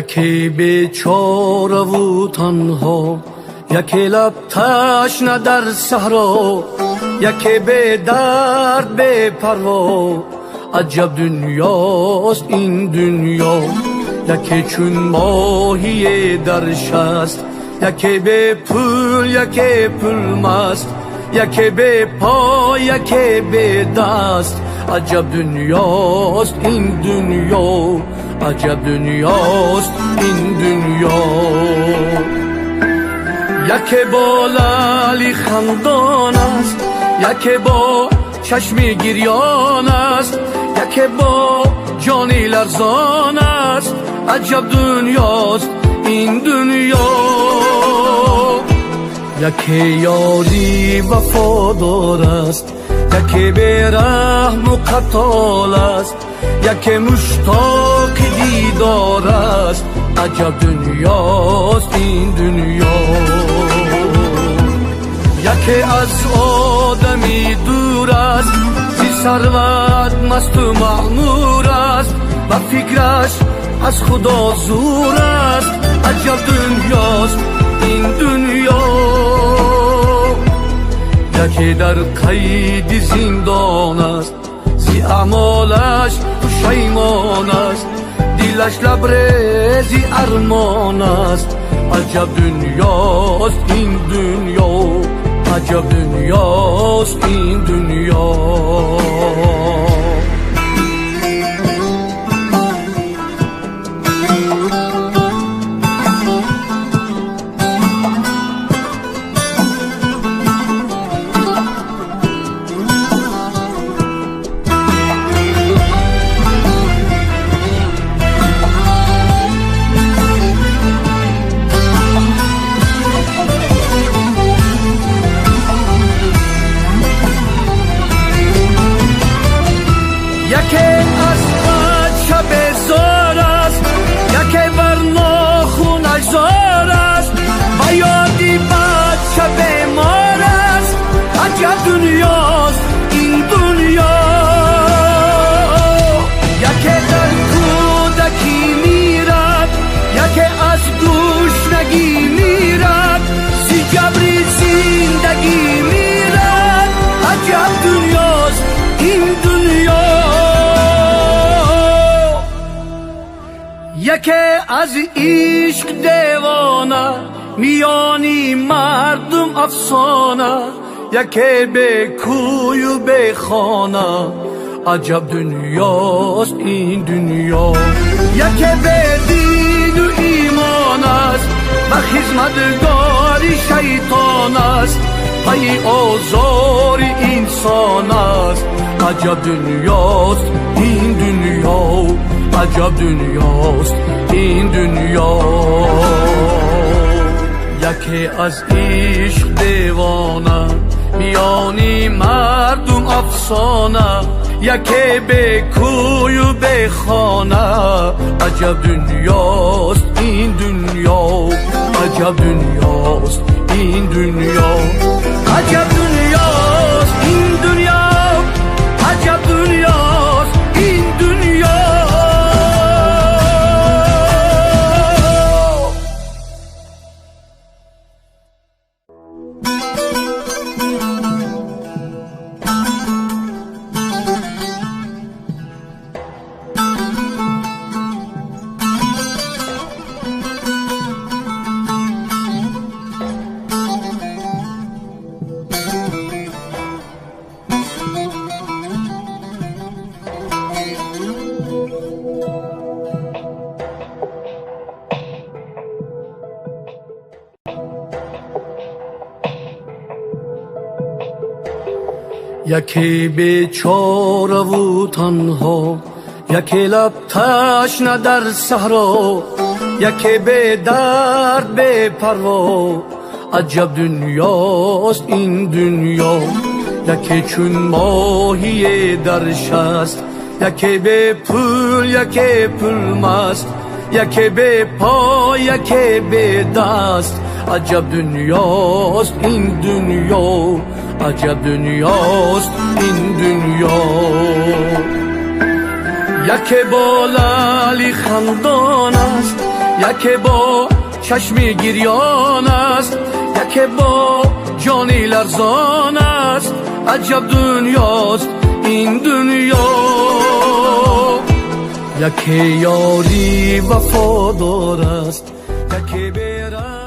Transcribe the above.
Яке бечораву танҳо, яке лаб ташна дар саҳро, яке бедард бепарво. Аҷаб дунёст ин дунё. Яке чун моҳие дар шаст, яке бепул, яке пулмаст, яке бепо, яке бедаст. Аҷаб дунёст ин дунё, аҷаб дунёст ин дунё. Яке бо лаъли хандон аст, яке бо чашми гирён аст, яке бо ҷони ларзон аст. Аҷаб дунёст ин дунё. Яке ёри вафодор аст, яке бераҳму қаттол аст, яке муштоқи дидор аст. Аҷаб дунёст ин дунё. Яке аз одамӣ дур аст, зи сарват масту маъмур аст ва фикраш аз Худо зур аст. Аҷаб дунёст ин дунё. Яке дар қайди зиндон аст, зи аъмолаш пушаймон аст, дилаш лабрези армон аст. Аҷаб дунёст ин дунё, аҷаб дунёст ин дунё. Яке аз бача безор аст, яке бар нохунаш зор аст, ба ёди бача бемор аст. Аҷаб дунёст ин дунё. Яке дар кӯдакӣ мирад, яке аз гушнагӣ мирад, зи ҷабри зиндагӣ мирад. Аҷаб дунёст ин дунё. Яке аз ишқ девона, миёни мардум афсона, яке бекӯю бехона. Аҷаб дунёст ин дунё. Яке бедину имон аст ва хизматгори шайтон аст, пайи озори инсон аст. Аҷаб дунёст ин дунё, аҷаб дунёст ин дунё. Яке аз ишқ девона, миёни мардум афсона, яке бекӯю бехона. Аҷаб дунёст ин дунё, аҷаб дунёст ин дунё. Аҷаб дунёст ин дунё, аҷаб дунёст ин дунё. Яке бечораву танҳо, яке лаб ташна дар саҳро, яке бедард бепарво. Аҷаб дунёст ин дунё. Яке чун моҳие дар шаст, яке бепул, яке пулмаст, яке бепо, яке бедаст. Аҷаб дунёст ин дунё, аҷаб дунёст ин дунё. Яке бо лаъли хандон аст, Яке бо чашми гирён аст, яке бо ҷони ларзон аст. Аҷаб дунёст ин дунё. Яке ёри вафодор аст, яке бераҳм.